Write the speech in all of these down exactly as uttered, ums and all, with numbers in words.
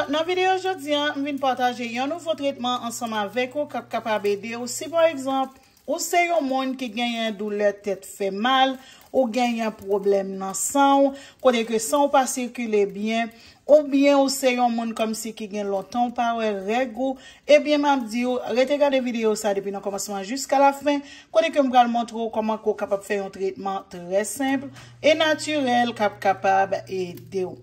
Nan videyo jodi a, m vin pataje yon nouvo tretman ansanm avèk ou k ap kapab ede w. Si pa egzanp, ou se yon moun ki genyen doulè tèt fè mal, ou genyen pwoblèm nan san w, kote ke san w pa sikile byen, oubyen ou se yon moun kòmsi ki gen lontan w pa wè règ ou, ebyen m ap di w, rete gade videyo sa depi nan kòmansman jiska lafen, kote ke m pral montre w kòman ke w kapab fè yon tretman trè senp e natirèl k ap kapab ede w.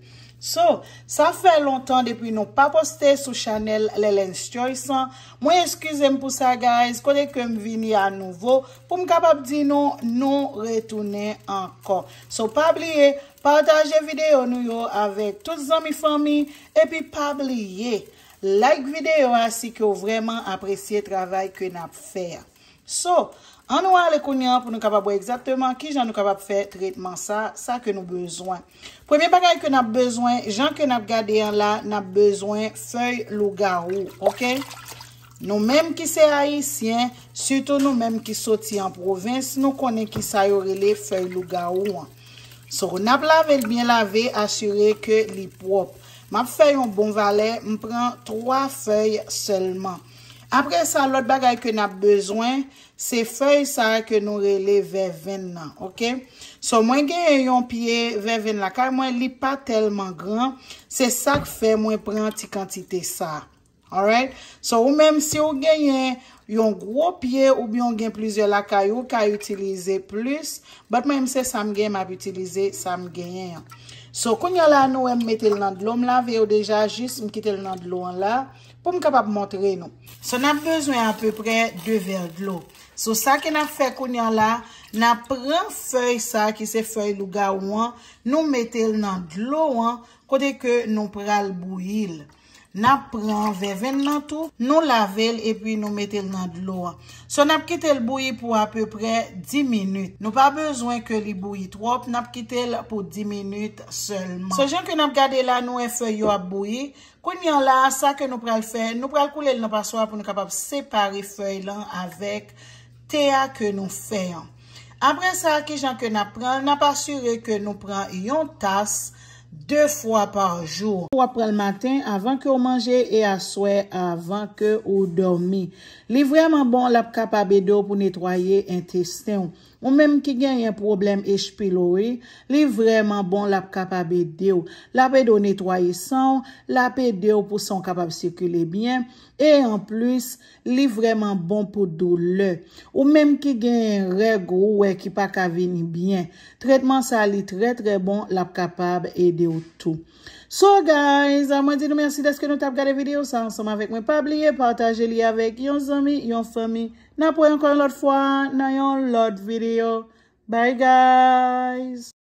So, sa fè lontan depi nou pa poste sou chanèl Lelens Choice lan. Mwen eskize m pou sa, guys, kote ke m vini a nouvo pou m kapab di nou, nou retounen ankò. So, pa bliye, pataje videyo nou yo avèk tout zanmi fanmi, epi pa bliye, like videyo a si ke w vrèman apresye travay ke n ap fè a. So, ann nou ale kounye a pou nou kapab wè egzakteman kijan nou kapab fè tretman sa, sa ke nou bezwen. Premye bagay ke n ap bezwen, jan ke n ap gade an la, n ap bezwen fèy lougawou, oke? Nou menm ki se Ayisyen, sitou nou menm ki soti an pwovens, nou konnen kisa yo rele fèy lougawou an. So, n ap lave l byen lave, asire ke li pwòp. M ap fè yon bon valè, m pran twa fèy sèlman. Apre sa, lòt bagay ke n ap bezwen, se fèy sa a ke nou rele vèvenn nan, oke? So, mwen genyen yon pye vèvenn lakay mwen, li pa tèlman gran, se sa k fè mwen pran ti kantite sa a. Alright? So, ou menm, si w genyen yon gwo pye oubyen w gen plizyè lakay ou, ou ka itilize plis, but mwen menm, se sa m genyen, m ap itilize sa m genyen an. So, kounye a la, nou wè m mete l nan dlo, m lave yo deja, jis m kite l nan dlo an la, pou m kapab montre nou. So, n ap bezwen apeprè de vè dlo. So, sa ke n ap fè kounye a la, n ap pran fèy sa ki se fèy lougawou an, nou mete l nan dlo an, kote ke nou pral bouyi l. N ap pran vèvenn nan tou, nou lave l epi nou mete l nan dlo an. So, n ap kite l bouyi pou apeprè dis minit. Nou pa bezwen ke li bouyi twòp, n ap kite l pou dis minit sèlman. So, jan ke n ap gade la, nou wè fèy yo ap bouyi. Kounye a la, sa ke nou pral fè, nou pral koule l nan paswa pou nou kapab separe fèy lan avèk te a ke nou fè an. Apre sa, kijan ke n ap pran l? N ap asire ke nou pran yon tas de fwa pa jou. W ap pran l maten avan ke w manje e aswè avan ke w dòmi. Li vrèman bon, l ap kapab ede w pou netwaye entesten w. Ou menm ki genyen pwoblèm H. pylori, li vrèman bon, l ap kapab ede w. L ap ede w netwaye san w, l ap ede w pou san w kapab sikile byen. E anplis, li vrèman bon pou doulè. Ou menm ki genyen règ ou wè ki pa ka vini byen, tretman sa li trè trè bon, l ap kapab ede w tou. So guys, mwen di nou mèsi dèske nou t ap gade videyo sa ansanm avèk mwen. Pa bliye pataje li avèk yon zanmi, yon fanmi. N ap wè ankò yon lòt fwa nan yon lòt videyo. Bye guys!